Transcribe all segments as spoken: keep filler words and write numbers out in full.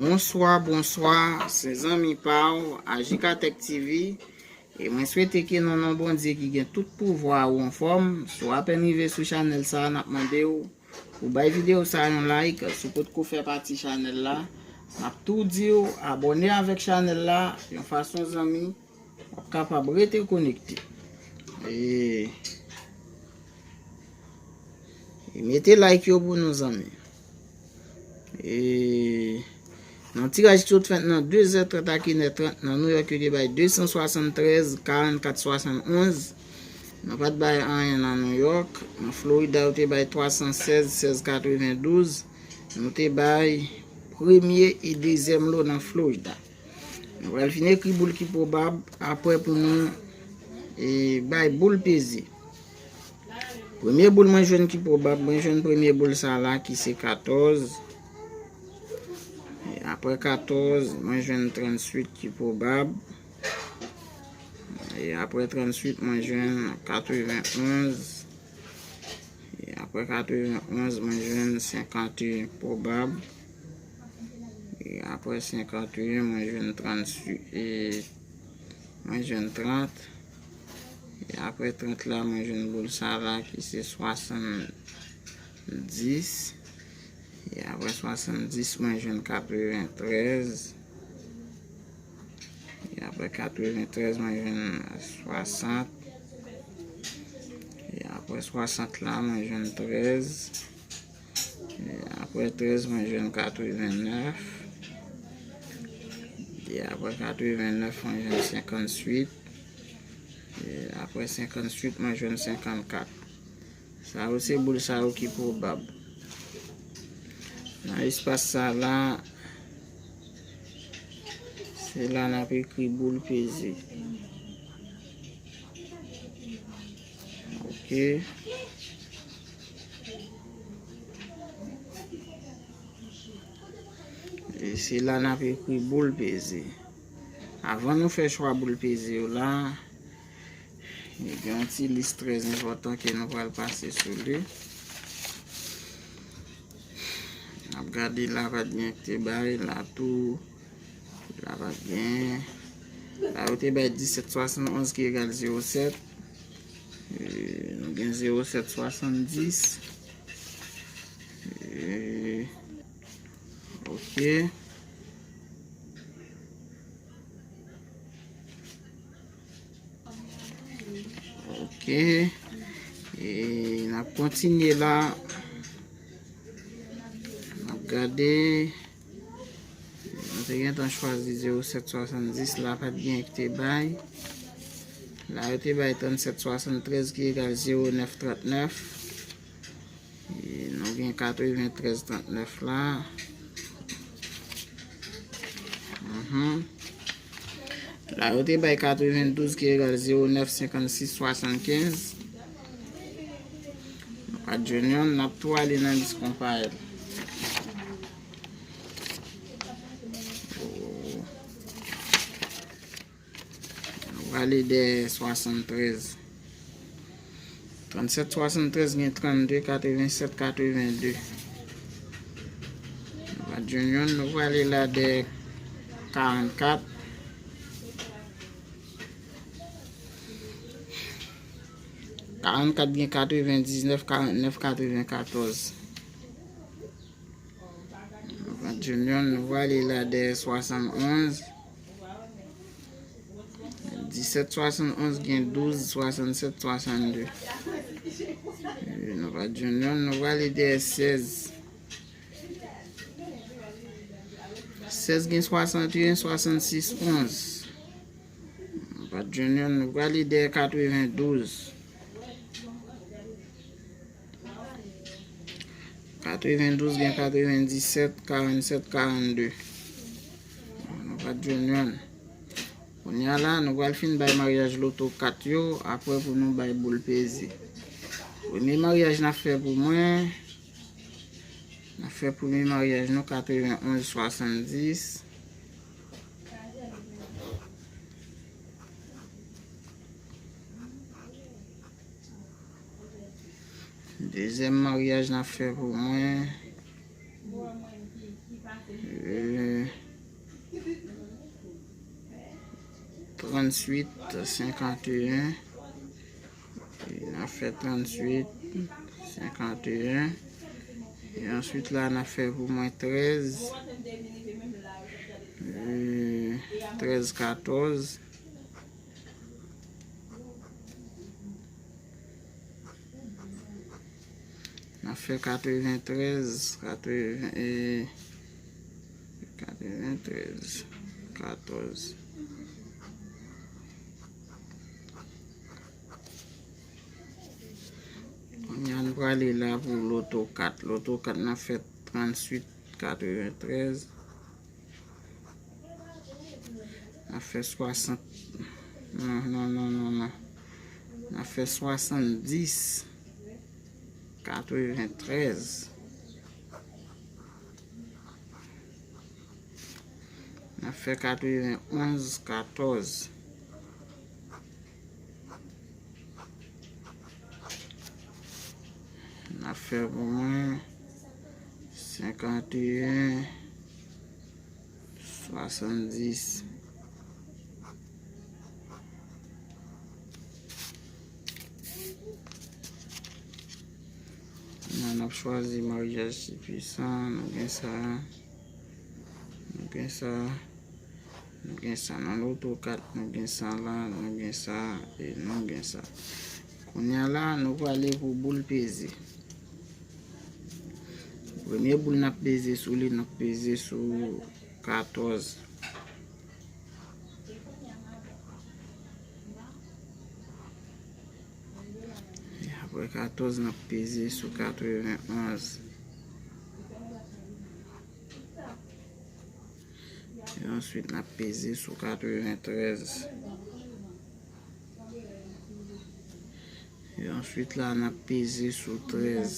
Bonswa, bonswa, se zanmi pa w, Ajikatèk T V. E mwen swete ke nan non Bondye ki gen tout pouvwa ou anfòm. Si w apèn rive sou chanèl sa a, n ap mande w pou bay videyo sa a yon like. Si w potko fè pati chanèl la, n ap tou di w abòne avèk chanèl la, yon fason zanmi w ap kapab rete konekte. E, e mete like yo pou nou, zanmi. E nan tiraj ki sot fèt nan de zè trant ak inè trant, nan Nouyòk yo te bay de san swasanntrèz, karannkat swasannonz. Nou pa t bay anyen nan Nouyòk. Nan Florida, yo te bay twa san sèz, sèz katrevendouz. Nou te bay premye e dezyèm lo nan Florida. Nou pral fin ekri boul ki pwobab apre pou nou, e, bay boul peze. Premye boul mwen jwenn ki pwobab, mwen jwenn premye boul sa la ki se katòz. E apre katòz, mwen jwenn trantuit ki pwobab. E apre trantuit, mwen jwenn katrevenonz. E apre katrevenonz, mwen jwenn senkanteyen pwobab. E apre senkanteyen, mwen jwenn trantuit. E mwen jwenn trant. E apre trant la, mwen jwenn boul sa la ki se swasanndis. E apre swasanndis, mwen jwenn katreventrèz. E apre katreventrèz, mwen jwenn swasant. E apre swasant la, mwen jwenn trèz. E apre trèz, mwen jwenn katrevennèf. E apre katrevennèf, mwen jwenn senkantuit. E apre senkantuit, mwen jwenn senkannkat. Sa yo se boul sa yo ki pwobab. Nan espas sa la, se la n ap ekri boul peze. Ok. E se la n ap ekri boul peze. Avan nou fè chwa boul peze yo la, gen yon ti lis trè enpòtan ke nou pral pase sou li. N ap gade la pa t gen ki te bay, la tou, la pa t gen. La yo te bay disèt swasannonz ki egal zewo sèt. E, nou gen zewo sèt swasanndis. E, ok. Ok. E n ap kontinye la. N ap gade. Nou te gentan chwazi zewo sèt swasanndis la, pa t gen ki te bay. La yo te bay trannsèt swasanntrèz ki egal zewo nèf trannèf. E nou gen katreventrèz trannèf la. Mhm. La yo te bay katrevendouz ki egal zewo nèf senkannsis swasannkenz. Nou pa t jwenn yonn, n ap tou ale nan lis konpayèl. Nou prale dèyè swasanntrèz. Trannsèt swasanntrèz gen trannde katrevensèt katrevende. Nou pa t jwenn yonn, nou prale la dèyè karannkat. Karannkat gen katrevendiznèf, karantnèf, katrevenkatòz. Nou pa t jwenn yonn, nou prale la dèyè swasannonz. Disèt swasannonz gen douz swasannsèt swasannde. E, nou pa t jwenn yonn, nou prale dèyè sèz. Sèz gen swasanteyen, swasannsis, onz. Nou pa t jwenn yonn, nou prale dèyè katrevendouz. Katrevendouz gen katrevendisèt, karannsèt, karannde. Nou pa t jwenn yonn. Kounye a la, nou pral fin bay maryaj loto kat yo, apre pou nou bay boul peze. Premye maryaj n ap fè pou mwen, n ap fè premye maryaj nou, katrevenonz swasanndis. Dezyèm maryaj n ap fè pou mwen. E, Trannswit, senkanteyen. E n ap fè trannswit, senkanteyen. E answit la, n ap fè pou mwen trèz, e, trèz, katòz. N ap fè katreventrèz, katreven, e, katreventrèz, katòz. Kounye a, nou prale la pou loto kat. Loto kat, n ap fè trannswit, katreventrèz. N ap fè swasant. Non, non, non, non, non. N ap fè swasanndis, katreventrèz. N ap fè katrevenonz, katòz. N ap fè pou mwen senkanteyen, swasanndis. N ap chwazi maryaj ti pwisan, nou gen sa, nou gen sa. Nou gen sa nan loto kat, nou gen sa la, nou gen sa, e nou gen sa. Kounye a la, nou prale pou boul peze. Premye boul n ap peze sou li, n ap peze sou katòz. E apre katòz, n ap peze sou katrevenonz. E answit, n ap peze sou katreventrèz. E answit la, n ap peze sou trèz.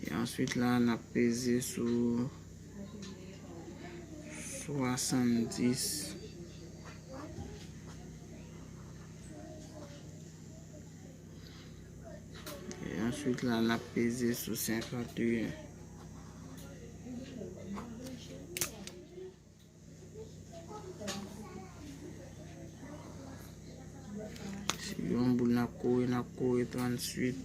E answit la, n ap peze sou swasanndis. E answit la, n ap peze sou senkanteyen. Si yon boul n ap kore, n ap kore trannswit.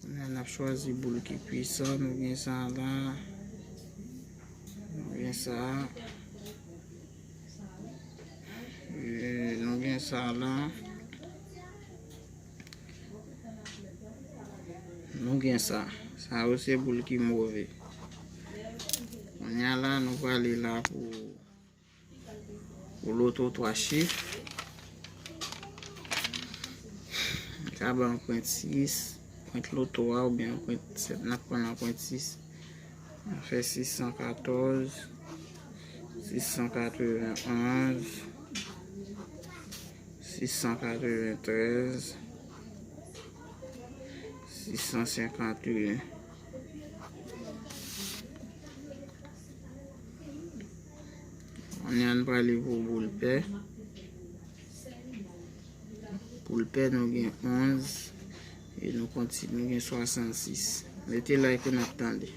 Kounye a n ap chwazi boul ki pwisan, nou gen sa la. Nou gen sa. E, nou gen sa la. Nou gen sa. Sa yo se boul ki move. Kounye a la, nou prale la pou, pou loto twa chif. Li ka ba yon pwent sis, pwent loto a, oubyen yon pwent sèt, n ap pran yon pwent sis. N ap fè sis san katòz, sis san katrevenonz, sis san katreventrèz, sis san senkanteyen. Kounye a n prale pou boul pè. Boul pè, nou gen onz. E nou konti-, nou gen swasansis. Mete like ou, n ap tande.